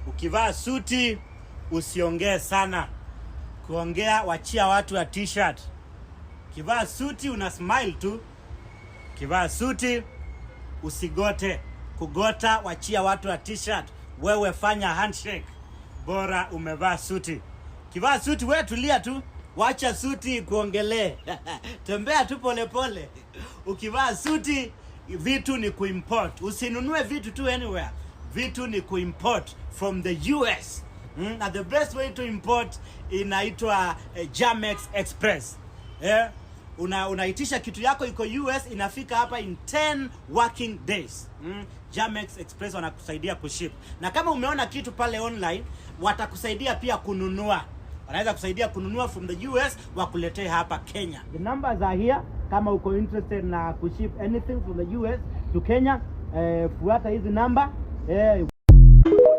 Ukivaa suti usiongee sana, kuongea wachia watu wa T-shirt. Ukivaa suti una smile tu. Ukivaa suti usigote, kugota wachia watu wa T-shirt. Wewe fanya handshake, bora umevaa suti. Ukivaa suti wewe tulia tu, wacha suti kuongelee. Tembea tu polepole. Ukivaa suti vitu ni kuimport, usinunue vitu tu anywhere. Vitu ni kuimport from the US. Na the best way to import inaitwa Jamex Express. Unaitisha kitu yako iko US, inafika hapa in 10 working days. Jamex Express wanakusaidia kuship, na kama umeona kitu pale online watakusaidia pia kununua. Wanaweza kusaidia kununua from the US wakuletee hapa Kenya. The numbers are here kama uko interested na kuship anything from the US to Kenya, fuata hizi namba.